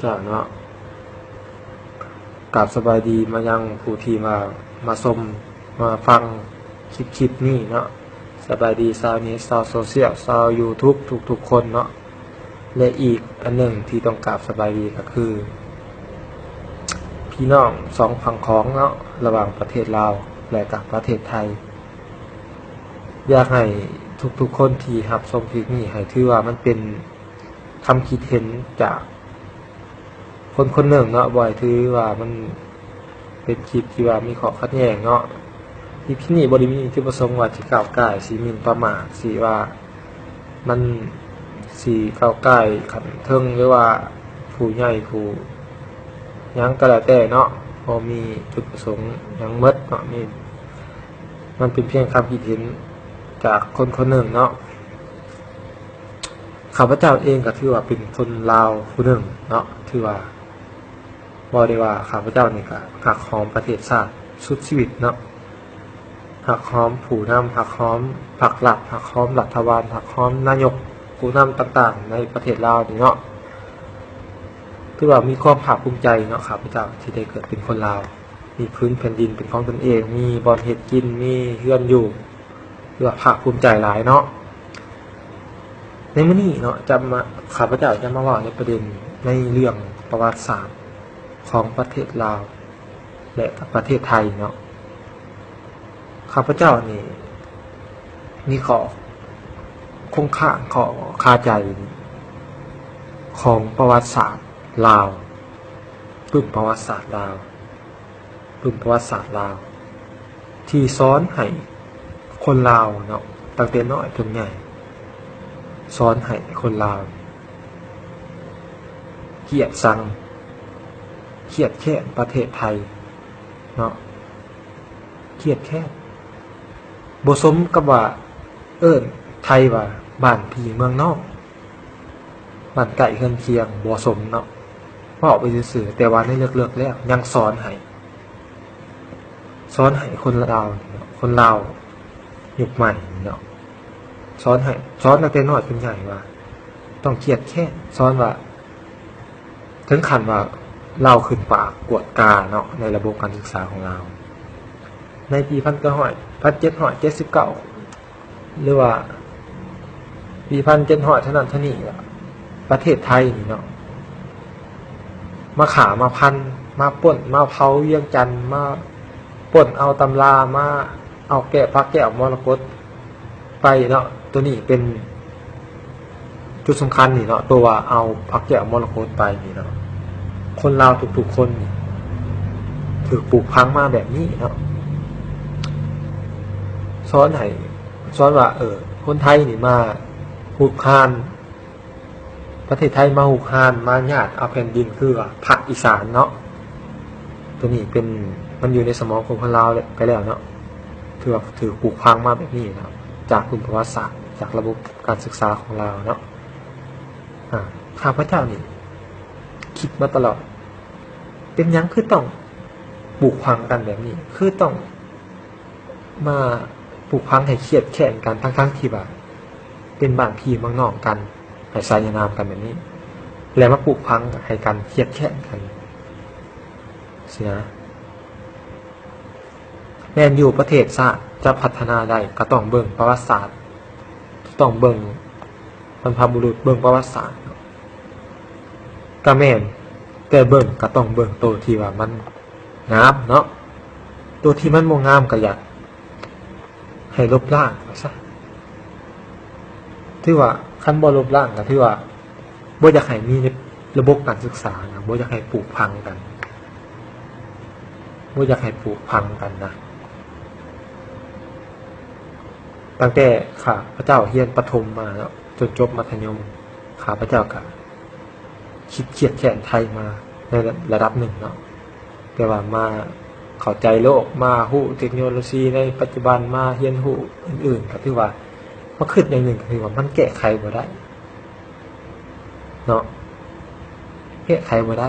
ເຈົ້າເນາະ ກາບສະບາຍດີມາຍັງຜູ້ທີ່ວ່າມາຊົມມາຟັງຄລິບ ຄລິບນີ້ເນາະ. ສະບາຍດີຊາວເນັດ ຊາວໂຊຊຽວ ຊາວຢູທູບທຸກໆຄົນເນາະ. ແລະ ອີກອັນໜຶ່ງທີ່ຕ້ອງກາບສະບາຍດີກໍຄື ພີ່ນ້ອງສອງຝັ່ງຂອງເນາະ ລະຫວ່າງປະເທດລາວ ແລະ ກັບປະເທດໄທ. ຢາກໃຫ້ທຸກໆຄົນທີ່ຮັບຊົມຄລິບນີ້ ໃຫ້ຖືວ່າມັນເປັນຄຳຄິດເຫັນຈາກຄົນຄົນໜຶ່ງເນາະ, ບໍ່ໃຫ້ຖືວ່າມັນເປັນຄລິບທີ່ວ່າມີຂໍ້ຂັດແຍ່ງເນາະ. ຄລິບນີ້ບໍ່ໄດ້ມີຈຸດປະສົງວ່າຊິກ່າວກ່າຍ, ຊິໝິ່ນປະໝາດ, ຊິວ່າມັນຊິກ່າວກ່າຍຂັ້ນເທິງ ຫຼືວ່າຜູ້ໃຫຍ່ຜູ້ຫຍັງກໍແລ້ວແຕ່ເນາະ, ບໍ່ມີຈຸດປະສົງຫຍັງໝົດເນາະ. ມີ ມັນເປັນພຽງຄຳຄິດເຫັນຈາກຄົນຄົນໜຶ່ງເນາະ. ຂ້າພະເຈົ້າເອງກໍຖືວ່າເປັນຄົນລາວຜູ້ໜຶ່ງເນາະ, ຖືວ່າ ເວົ້າໄດ້ວ່າຂ້າພະເຈົ້ານີ້ກໍຮັກຫອມປະເທດຊາດສຸດຊີວິດເນາະ, ຮັກຫອມຜູ້ນຳ, ຮັກຫອມພັກລັດ, ຮັກຫອມລັດຖະບານ, ຮັກຫອມນາຍົກ, ຜູ້ນຳຕ່າງໆໃນປະເທດລາວນີ້ເນາະ. ຖືວ່າມີຄວາມພາກພູມໃຈເນາະ, ຂ້າພະເຈົ້າທີ່ໄດ້ເກີດເປັນຄົນລາວ, ມີພື້ນແຜ່ນດິນເປັນຂອງຕົນເອງ, ມີບ່ອນເຮັດກິນ, ມີເຮືອນຢູ່, ຖືວ່າພາກພູມໃຈຫຼາຍເນາະ. ໃນມື້ນີ້ເນາະ ຈະມາ ຂ້າພະເຈົ້າຈະມາເວົ້າໃນປະເດັນໃນເລື່ອງປະຫວັດສາດຂອງປະເທດລາວ ແລະ ປະເທດໄທເນາະ. ຂ້າພະເຈົ້ານີ້ມີຂໍ້ຄົງຄ້າງ ຂໍ້ຄາໃຈຂອງປະຫວັດສາດລາວ, ປຶ້ມປະຫວັດສາດລາວ. ປຶ້ມປະຫວັດສາດລາວ ທີ່ສອນໃຫ້ຄົນລາວເນາະ ຕັ້ງແຕ່ນ້ອຍຈົນໃຫຍ່, ສອນໃຫ້ຄົນລາວກຽດຊັງ ຄຽດແຄ້ນປະເທດໄທເນາະ, ຄຽດແຄ້ນ. ບໍ່ສົມກັບວ່າເອີ້ນໄທວ່າບ້ານພີ່ເມືອງນ້ອງ, ບ້ານໃກ້ເຮືອນຄຽງ ບໍ່ສົມເນາະ, ເວົ້າໄປຊື່ໆ, ແຕ່ວ່າໃນເລິກໆແລ້ວຍັງສອນໃຫ້ ສອນໃຫ້ຄົນລາວນີ້ເນາະ, ຄົນລາວຍຸກໃໝ່ນີ້ເນາະ, ສອນໃຫ້ ສອນຕັ້ງແຕ່ນ້ອຍເປັນໃຫຍ່ວ່າຕ້ອງຄຽດແຄ້ນ, ສອນວ່າ ເຖິງຂັ້ນວ່າລາວຂຶ້ນປາກກວດກາເນາະ ໃນລະບົບການສຶກສາຂອງລາວ ໃນປີພັນເກົ້າຮ້ອຍ ພັນເຈັດຮ້ອຍເຈັດສິບເກົ້າ ຫຼືວ່າປີພັນເຈັດຮ້ອຍເທົ່ານັ້ນເທົ່ານີ້ລະ ປະເທດໄທນີ້ເນາະ ມາຂ້າມາຟັນ ມາປຸ້ນມາເຜົາວຽງຈັນ, ມາປຸ້ນເອົາຕຳລາ, ມາເອົາແກ້ວພະແກ້ວມໍລະກົດໄປເນາະ. ໂຕນີ້ເປັນຈຸດສຳຄັນນີ້ເນາະ, ໂຕວ່າເອົາພະແກ້ວມໍລະກົດໄປນີ້ເນາະ, ຄົນລາວທຸກໆຄົນນີ້ຖືກປູກຝັງມາແບບນີ້ເນາະ. ສອນໃຫ້ ສອນວ່າ ເອີ ຄົນໄທນີ້ມາຮຸກຮານ ປະເທດໄທມາຮຸກຮານ ມາຍາດເອົາແຜ່ນດິນ ຄືວ່າພາກອີສານເນາະ. ໂຕນີ້ເປັນ ມັນຢູ່ໃນສະໝອງຂອງຄົນລາວໄປແລ້ວເນາະ, ຖືວ່າຖືກປູກຝັງມາແບບນີ້ເນາະ ຈາກປຶ້ມປະຫວັດສາດ ຈາກລະບົບການສຶກສາຂອງລາວເນາະ. ອາ ຂ້າພະເຈົ້ານີ້ຄິດມາຕະຫຼອດ ເປັນຫຍັງຄືຕ້ອງປູກຝັງກັນແບບນີ້ ຄືຕ້ອງ ມາປູກຝັງໃຫ້ຄຽດແຄ້ນກັນ ທັງໆທີ່ວ່າເປັນບ້ານພີ່ເມືອງນ້ອງກັນ ໃຫ້ສາຍຍານາມກັນແບບນີ້ ແລ້ວມາປູກຝັງໃຫ້ກັນຄຽດແຄ້ນກັນຊີ້ນະ. ແມ່ນຢູ່ ປະເທດຊາດຈະພັດທະນາໄດ້ ກໍຕ້ອງເບິ່ງປະຫວັດສາດ ຕ້ອງເບິ່ງ ບັນພະບຸລຸດ ເບິ່ງປະຫວັດສາດ ກໍແມ່ນ, ແຕ່ເບິ່ງກໍຕ້ອງເບິ່ງໂຕທີ່ວ່າມັນງາມເນາະ, ໂຕທີ່ມັນບໍ່ງາມກໍຢາກໃຫ້ລົບລ້າງໄປຊະ. ຖືວ່າຄັນບໍ່ລົບລ້າງກໍຖືວ່າບໍ່ຢາກໃຫ້ມີລະບົບການສຶກສານະ, ບໍ່ຢາກໃຫ້ປູກຝັງກັນ, ບໍ່ຢາກໃຫ້ປູກຝັງກັນນະ. ຕັ້ງແຕ່ຂ້າພະເຈົ້າຮຽນປະຖົມມາເນາະ ຈົນຈົບມັດທະຍົມ ຂ້າພະເຈົ້າກະຄິດຄຽດແຄ້ນໄທມາໃນລະດັບໜຶ່ງເນາະ, ແຕ່ວ່າມາເຂົ້າໃຈໂລກ ມາຮູ້ເຕັກໂນໂລຊີໃນປັດຈຸບັນ ມາຮຽນຮູ້ອື່ນໆ ກໍຖືວ່າມາຄິດຢ່າງໜຶ່ງ ກໍຄືວ່າມັນແກ້ໄຂບໍ່ໄດ້ເນາະ, ແກ້ໄຂບໍ່ໄດ້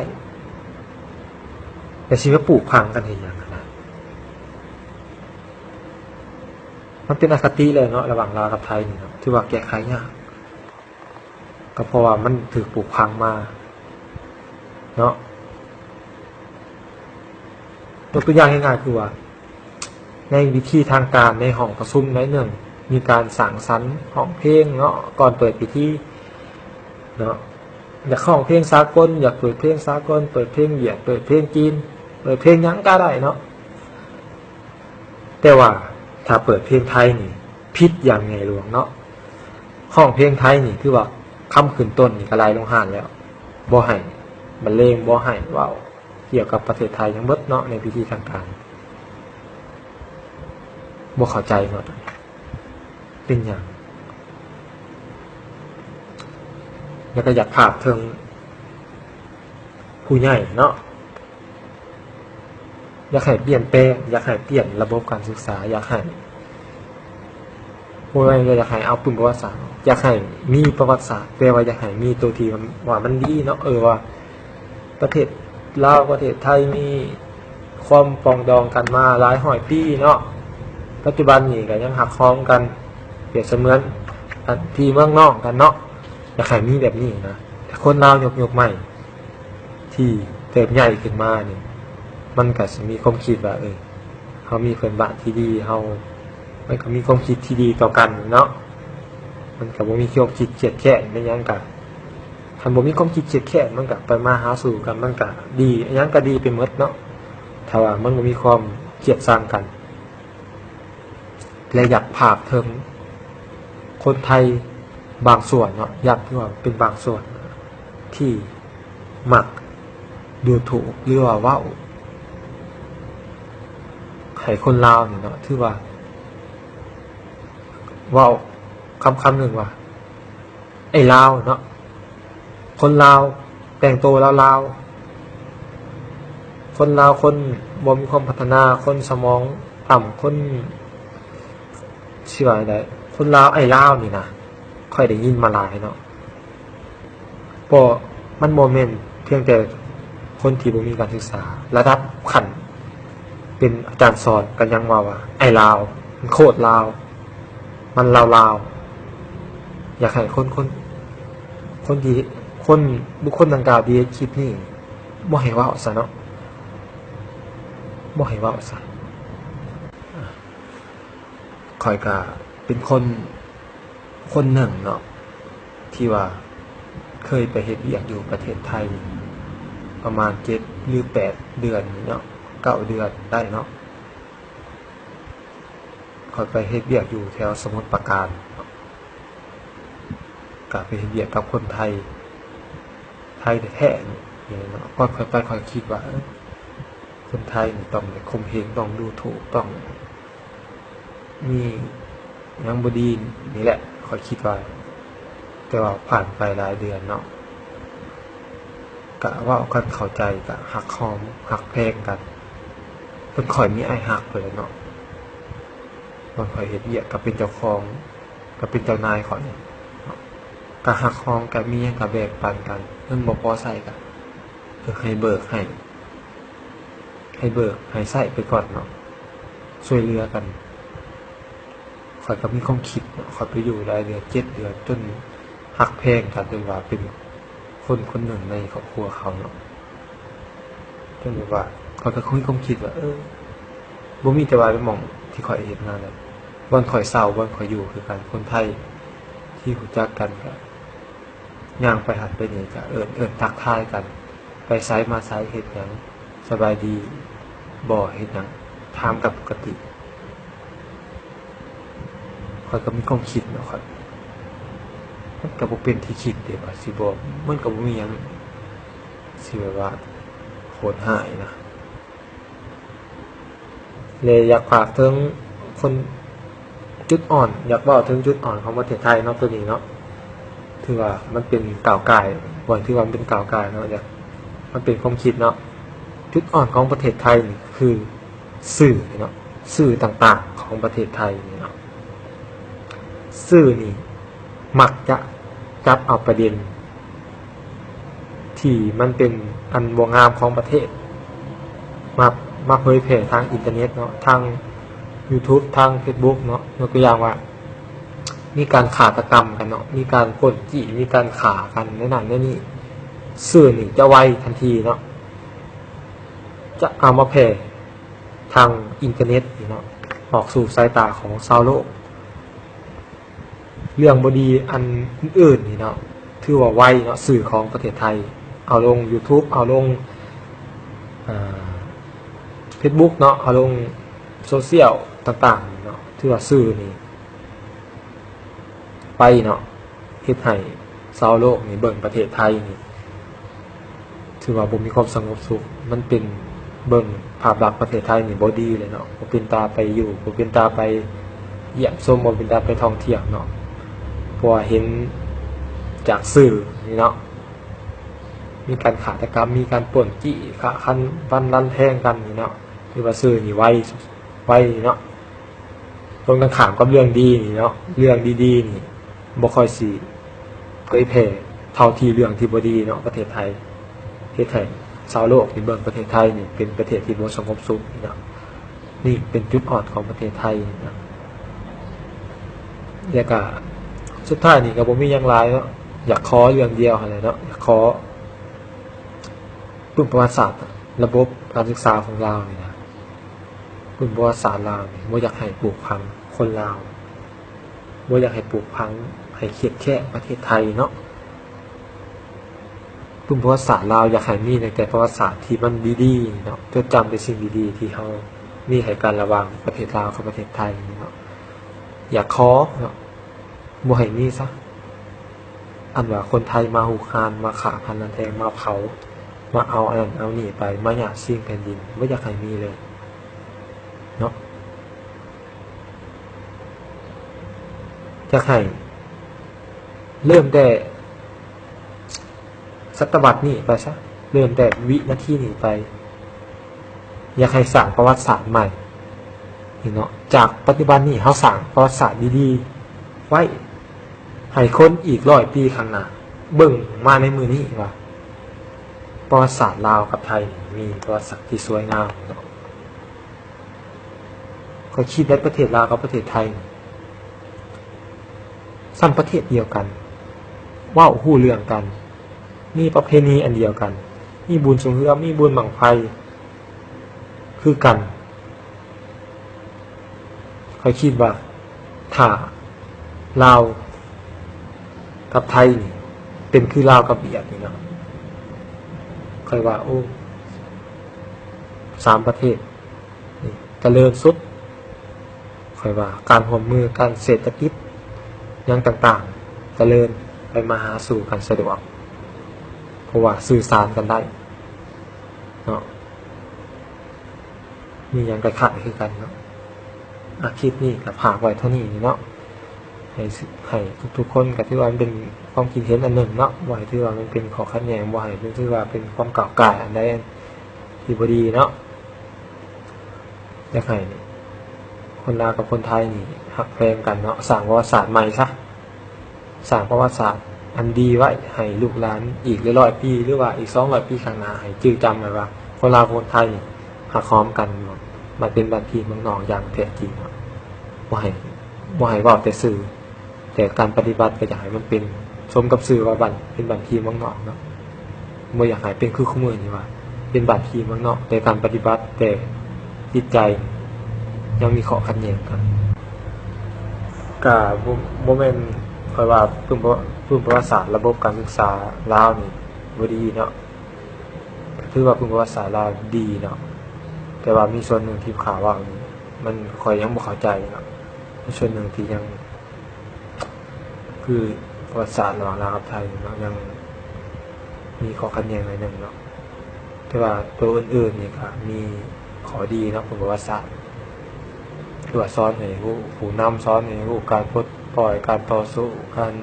ແຕ່ຊິມາປູກຝັງກັນເຮັດຫຍັງຫັ້ນນະ? ມັນເປັນອະຄະຕິແຫຼະເນາະ ລະຫວ່າງລາວກັບໄທນີ້ເນາະ, ຖືວ່າແກ້ໄຂຍາກ ກໍເພາະວ່າມັນຖືກປູກຝັງມາ ເນາະ. ຍົກຕົວຢ່າງງ່າຍໆຄືວ່າ ໃນວິທີທາງການ ໃນຫ້ອງປະຊຸມໃດໜຶ່ງ ມີການສັງສັນຮ້ອງເພງເນາະ ກ່ອນເປີດພິທີເນາະ. ຢາກຮ້ອງເພງສາກົນ ຢາກເປີດເພງສາກົນ ເປີດເພງຫວຽດ ເປີດເພງຈີນ ເປີດເພງຫຍັງກໍໄດ້ເນາະ. ແຕ່ວ່າຖ້າເປີດເພງໄທນີ້ ຜິດຢ່າງໃຫຍ່ຫຼວງເນາະ. ຮ້ອງເພງໄທນີ້ ຄືວ່າຄຳຂຶ້ນຕົ້ນນີ້ກໍໄລ່ລົງຮ້ານແລ້ວ ບໍ່ໃຫ້ບັນເລງ ບໍ່ໃຫ້ເວົ້າກ່ຽວກັບປະເທດໄທຫຍັງເບິດເນາະ ໃນພິທີທາງການ. ບໍ່ເຂົ້າໃຈເນາະ ເປັນຫຍັງ? ແລ້ວກໍຢາກຝາກເຖິງຜູ້ໃຫຍ່ເນາະ ຢາກໃຫ້ປ່ຽນແປງ ຢາກໃຫ້ປ່ຽນລະບົບການສຶກສາ ຢາກໃຫ້ ບໍ່ແມ່ນວ່າຢາກໃຫ້ເອົາປຶ້ມປະຫວັດສາດ ຢາກໃຫ້ມີປະຫວັດສາດ ແຕ່ວ່າຢາກໃຫ້ມີໂຕທີ່ມັນ ວ່າມັນດີເນາະ ເອີ ວ່າປະເທດລາວ ປະເທດໄທມີຄວາມປອງດອງກັນມາຫຼາຍຮ້ອຍປີເນາະ. ປັດຈຸບັນນີ້ກໍຍັງຮັກຮອງກັນ ປຽບສະເໝືອນອັນທີ່ເມືອງນ້ອງກັນເນາະ. ຢາກໃຫ້ມີແບບນີ້ນະ ແຕ່ຄົນລາວຍຸກ ຍຸກໃໝ່ ທີ່ເຕີບໃຫຍ່ຂຶ້ນມານີ້ ມັນກະຊິມີຄວາມຄິດວ່າ ເອີ ເຮົາມີເພື່ອນບ້ານທີ່ດີ ເຮົາ ມັນກະມີຄວາມຄິດທີ່ດີຕໍ່ກັນເນາະ. ມັນກະບໍ່ມີຄວາມຄິດຄຽດແຄ້ນແມ່ນຫຍັງກະ ຄັນບໍ່ມີຄວາມຄິດຄຽດແຄ້ນ ມັນກະໄປມາຫາສູ່ກັນ ມັນກະດີ ຫຍັງກະດີໄປໝົດເນາະ ຖ້າວ່າມັນບໍ່ມີຄວາມກຽດຊັງກັນ. ແລະ ຢາກຝາກເຖິງຄົນໄທບາງສ່ວນເນາະ ຢ້ຳຄືວ່າເປັນບາງສ່ວນທີ່ມັກດູຖູກ ຫຼືວ່າເວົ້າໃຫ້ຄົນລາວນີ້ເນາະ ຖືວ່າເວົ້າຄຳ ຄຳໜຶ່ງວ່າ ໄອ້ລາວເນາະ ຄົນລາວແຕ່ງໂຕລາວໆ ຄົນລາວຄົນບໍ່ມີຄວາມພັດທະນາ ຄົນສະໝອງຕ່ຳ ຄົນ ຊິວ່າໃດ ຄົນລາວໄອ້ລາວນີ້ນະ ຂ້ອຍໄດ້ຍິນມາຫຼາຍເນາະ. ບໍ່ ມັນບໍ່ແມ່ນພຽງແຕ່ຄົນທີ່ບໍ່ມີການສຶກສາ ລະດັບຂັ້ນເປັນອາຈານສອນກໍຍັງເວົ້າວ່າ ໄອ້ລາວ ມັນໂຄດລາວ ມັນລາວໆ. ຢາກໃຫ້ຄົນ ຄົນ ຄົນທີ່ ຄົນ ບຸກຄົນດັ່ງກ່າວທີ່ເຮັດຄລິບນີ້ ບໍ່ໃຫ້ເວົ້າຊະເນາະ ບໍ່ໃຫ້ເວົ້າຊະ. ຂ້ອຍກະເປັນຄົນ ຄົນໜຶ່ງເນາະ ທີ່ວ່າເຄີຍໄປເຮັດວຽກຢູ່ປະເທດໄທ ປະມານເຈັດ ຫຼື ແປດເດືອນນີ້ເນາະ ເກົ້າເດືອນໄດ້ເນາະ. ຂ້ອຍໄປເຮັດວຽກຢູ່ແຖວສະໝຸດປາການ ກະໄປເຮັດວຽກກັບຄົນໄທ ໄທແທ້ໆ ນີ້ເນາະ. ກ່ອນຂ້ອຍໄປ ຂ້ອຍຄິດວ່າ ເອີ ຄົນໄທນີ້ຕ້ອງໄດ້ຂົ່ມເຫງ ຕ້ອງດູຖູກ ຕ້ອງມີຫຍັງບໍ່ດີນີ້ແຫຼະ ຂ້ອຍຄິດວ່າ. ແຕ່ວ່າຜ່ານໄປຫຼາຍເດືອນເນາະ ກະເວົ້າກັນເຂົ້າໃຈ ກະຮັກຫອມຮັກແພງກັນ ເພິ່ນຂ້ອຍມີອ້າຍຮັກເພິ່ນແຫຼະເນາະ. ບ່ອນຂ້ອຍເຮັດວຽກກະເປັນເຈົ້າຂອງ ກະເປັນເຈົ້ານາຍຂ້ອຍເນາະ ກະຮັກຫອມ ກະມີຫຍັງກະແບ່ງປັນກັນ ເງິນບໍ່ພໍໃຊ້ກະ ເອີ ໃຫ້ເບີກ ໃຫ້ ໃຫ້ເບີກໃຫ້ໃຊ້ໄປກ່ອນເນາະ ຊ່ວຍເຫຼືອກັນ. ຂ້ອຍກໍມີຄວາມຄິດເນາະ ຂ້ອຍໄປຢູ່ຫຼາຍເດືອນ ເຈັດເດືອນ ຈົນຮັກແພງກັນ ຈົນວ່າເປັນຄົນຄົນໜຶ່ງໃນຄອບຄົວເຂົາເນາະ ຈົນແບບວ່າ ຂ້ອຍກໍມີຄວາມຄິດວ່າ ເອີ ບໍ່ມີແຕ່ວ່າໄປໝ່ອງທີ່ຂ້ອຍເຮັດງານນະ ບ່ອນຂ້ອຍເຊົ່າ ບ່ອນຂ້ອຍຢູ່ຄືກັນ ຄົນໄທທີ່ຮູ້ຈັກກັນກໍ ຍ່າງໄປຫັ້ນໄປນີ້ກະເອີ້ນ ເອີ້ນທັກທາຍກັນ ໄປໃສມາໃສ ເຮັດຫຍັງ ສະບາຍດີບໍ່ ເຮັດຫຍັງ ຖາມກັນປົກກະຕິ. ຂ້ອຍກໍມີຄວາມຄິດເນາະ ຂ້ອຍ ມັນກໍບໍ່ເປັນທີ່ຄິດເດ້ວ່າຊິບໍ່ ມັນກໍບໍ່ມີຫຍັງຊິແບບວ່າໂຫດຮ້າຍນະ. ແລະ ຢາກຝາກເຖິງຄົນ ຈຸດອ່ອນ ຢາກເວົ້າເຖິງຈຸດອ່ອນຂອງປະເທດໄທເນາະ ໂຕນີ້ເນາະ ຖືວ່າມັນເປັນກ້າວກ່າຍ ບໍ່ຖືວ່າມັນເປັນກ້າວກ່າຍເນາະ ຢາກ ມັນເປັນຄວາມຄິດເນາະ. ຈຸດອ່ອນຂອງປະເທດໄທນີ້ຄືສື່ເນາະ ສື່ຕ່າງໆຂອງປະເທດໄທນີ້ເນາະ ສື່ນີ້ ມັກຈະຈັບເອົາປະເດັນທີ່ມັນເປັນອັນບໍ່ງາມຂອງປະເທດ ມາ ມາເຜີຍແຜ່ທາງອິນເຕີເນັດເນາະ ທາງຢູທູບ ທາງເຟສບຸກເນາະ. ຍົກຕົວຢ່າງວ່າ ມີການຄາດຕະກຳກັນເນາະ ມີການປຸ້ນຈີ້ ມີການຂ້າກັນ ແນວນັ້ນແນວນີ້ ສື່ນີ້ຈະໄວທັນທີເນາະ ຈະເອົາມາແຜ່ທາງອິນເຕີເນັດນີ້ເນາະ ອອກສູ່ສາຍຕາຂອງຊາວໂລກ. ເລື່ອງບໍ່ດີອັນອື່ນໆນີ້ເນາະ ຖືວ່າໄວເນາະ ສື່ຂອງປະເທດໄທ ເອົາລົງຢູທູບ ເອົາລົງ ເອີ ເຟສບຸກເນາະ ເອົາລົງໂຊຊຽວຕ່າງໆນີ້ເນາະ ຖືວ່າສື່ນີ້ໄວເນາະ ເຮັດໃຫ້ຊາວໂລກນີ້ເບິ່ງປະເທດໄທນີ້ ຖືວ່າບໍ່ມີຄວາມສະຫງົບສຸກ ມັນເປັນ ເບິ່ງພາບລັກປະເທດໄທນີ້ບໍ່ດີເລີຍເນາະ ບໍ່ເປັນຕາໄປຢູ່ ບໍ່ເປັນຕາໄປຢ້ຽມຊົມ ບໍ່ເປັນຕາໄປທ່ອງທ່ຽວເນາະ ເພາະວ່າເຫັນຈາກສື່ນີ້ເນາະ ມີການຄາດຕະກຳ ມີການປ້ນຈີ້ ຂ້າຂັນຟັນລັນແທງກັນນີ້ເນາະ ຖືວ່າສື່ນີ້ໄວ ໄວເນາະ. ຕົງກັນຂ້າມກັບເລື່ອງດີນີ້ເນາະ ເລື່ອງດີໆນີ້ບໍ່ຄ່ອຍຊິເຜີຍແຜ່ເທົ່າທີ່ເລື່ອງທີ່ບໍ່ດີເນາະ ປະເທດໄທ ເຮັດໃຫ້ຊາວໂລກນີ້ເບິ່ງປະເທດໄທນີ້ເປັນປະເທດທີ່ບໍ່ສະຫງົບສຸກເນາະ ນີ້ເປັນຈຸດອ່ອນຂອງປະເທດໄທເນາະ. ແລ້ວກະສຸດທ້າຍນີ້ກະບໍ່ມີຫຍັງຫຼາຍເນາະ ຢາກຂໍເລື່ອງດຽວຫັ້ນແຫຼະເນາະ ຢາກຂໍປຶ້ມປະຫວັດສາດລະບົບການສຶກສາຂອງລາວນີ້ນະ ປຶ້ມປະຫວັດສາດລາວນີ້ ບໍ່ຢາກໃຫ້ປູກຝັງຄົນລາວ ບໍ່ຢາກໃຫ້ປູກຝັງໃຫ້ຄຽດແຄ້ນປະເທດໄທເນາະ. ປຶ້ມປະຫວັດສາດລາວຢາກໃຫ້ມີຕັ້ງແຕ່ປະຫວັດສາດທີ່ມັນດີໆເນາະ ຈົດຈຳແຕ່ສິ່ງດີໆທີ່ເຮົາມີໃຫ້ກັນລະຫວ່າງປະເທດລາວກັບປະເທດໄທນີ້ເນາະ. ຢາກຂໍເນາະ ບໍ່ໃຫ້ມີຊະ ອັນວ່າຄົນໄທມາຮຸກຮານ ມາຂ້າຟັນລັນແທງ ມາເຜົາ ມາເອົາອັນນັ້ນເອົານີ້ໄປ ມາຫຍາດຊິງແຜ່ນດິນ ບໍ່ຢາກໃຫ້ມີເລີຍເນາະ. ຢາກໃຫ້ເລີ່ມແຕ່ສະຕະວັດນີ້ໄປຊະ ເລີ່ມແຕ່ວິນາທີນີ້ໄປ ຢາກໃຫ້ສ້າງປະຫວັດສາດໃໝ່ນີ້ເນາະ. ຈາກປັດຈຸບັນນີ້ເຮົາສ້າງປະຫວັດສາດດີໆໄວ້ ໃຫ້ຄົນອີກຮ້ອຍປີຂ້າງໜ້າເບິ່ງມາໃນມື້ນີ້ວ່າ ປະຫວັດສາດລາວກັບໄທມີປະຫວັດສາດທີ່ສວຍງາມເນາະ. ຂ້ອຍຄິດໃນປະເທດລາວກັບປະເທດໄທ ສ່ຳປະເທດດຽວກັນ ເວົ້າຮູ້ເລື່ອງກັນ ມີປະເພນີອັນດຽວກັນ ມີບຸນຊ່ວງເຮືອ ມີບຸນບັ້ງໄຟຄືກັນ. ຂ້ອຍຄິດວ່າຖ້າລາວກັບໄທນີ້ເປັນຄືລາວກັບຫວຽດນີ້ເນາະ ຂ້ອຍວ່າ ໂອ້ ສາມປະເທດນີ້ຈະເລີນສຸດ. ຂ້ອຍວ່າການຮ່ວມມື ການເສດຖະກິດຫຍັງຕ່າງໆ ຈະເລີນໄປມາຫາສູ່ກັນສະດວກ ເພາະວ່າສື່ສານກັນໄດ້ເນາະ. ມີຫຍັງກະຂາຍຄືກັນເນາະ. ອາ ຄລິບນີ້ກະຝາກໄວ້ເທົ່ານີ້ເນາະ ໃຫ້ ໃຫ້ທຸກໆຄົນ ກະຖືວ່າມັນເປັນຄວາມຄິດເຫັນອັນໜຶ່ງເນາະ ບໍ່ໃຫ້ຖືວ່າມັນເປັນຂໍ້ຂັດແຍ່ງ ບໍ່ໃຫ້ຖືວ່າເປັນຄວາມກ້າວກ່າຍອັນໃດທີ່ບໍ່ດີເນາະ. ຢາກໃຫ້ຄົນລາວກັບຄົນໄທນີ້ຮັກແພງກັນເນາະ ສ້າງປະຫວັດສາດໃໝ່ຊະ ສ້າງປະຫວັດສາດອັນດີໄວ້ໃຫ້ລູກຫຼານອີກຫຼາຍໆປີ ຫຼືວ່າອີກສອງຮ້ອຍປີຂ້າງໜ້າ ໃຫ້ຈື່ຈຳໄວ້ວ່າຄົນລາວຄົນໄທນີ້ຮັກຫອມກັນ ມາເປັນບ້ານພີ່ເມືອງນ້ອງຢ່າງແທ້ຈິງເນາະ. ບໍ່ໃຫ້ ບໍ່ໃຫ້ເວົ້າແຕ່ຊື່ ແຕ່ການປະຕິບັດກະຢາກໃຫ້ມັນເປັນສົມກັບຊື່ວ່າບ້ານ ເປັນບ້ານພີ່ເມືອງນ້ອງເນາະ. ບໍ່ຢາກໃຫ້ເປັນຄືຄູ່ມື້ນີ້ວ່າເປັນບ້ານພີ່ເມືອງນ້ອງ ແຕ່ການປະຕິບັດ ແຕ່ຈິດໃຈຍັງມີຂໍ້ຂັດແຍ່ງກັນ. ກະບໍ່ ບໍ່ແມ່ນຂ້ອຍວ່າປຶ້ມປະຫວັດສາດລະບົບການສຶກສາລາວນີ້ບໍ່ດີເນາະ ກະຖືວ່າປຶ້ມປະຫວັດສາດລາວດີເນາະ ແຕ່ວ່າມີສ່ວນໜຶ່ງທີ່ຂ້າເວົ້ານີ້ ມັນ ຂ້ອຍຍັງບໍ່ເຂົ້າໃຈເນາະ ມີສ່ວນໜຶ່ງທີ່ຍັງ ຄືປະຫວັດສາດລະຫວ່າງລາວກັບໄທເນາະ ຍັງມີຂໍ້ຂັດແຍ່ງໜ້ອຍໜຶ່ງເນາະ ແຕ່ວ່າໂຕອື່ນໆນີ້ກະມີຂໍ້ດີເນາະ ເປັນປະຫວັດສາດ ຄືວ່າສອນໃຫ້ຮູ້ ຜູ້ນຳສອນໃຫ້ຮູ້ການປົດປ່ອຍ ການຕໍ່ສູ້ ການ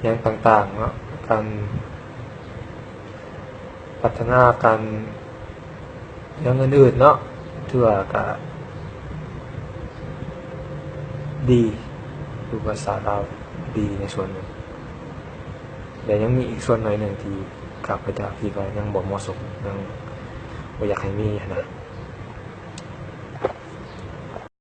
ຫຍັງຕ່າງໆເນາະ ການ ພັດທະນາການຢ່າງອື່ນໆເນາະ ຖືວ່າກະດີ ຄືພາສາລາວດີໃນສ່ວນໜຶ່ງ ແລະຍັງມີອີກສ່ວນໜ້ອຍໜຶ່ງທີ່ຂ້າພະເຈົ້າຄິດວ່າຍັງບໍ່ເໝາະສົມ ຍັງບໍ່ຢາກໃຫ້ມີຫັ້ນນະ.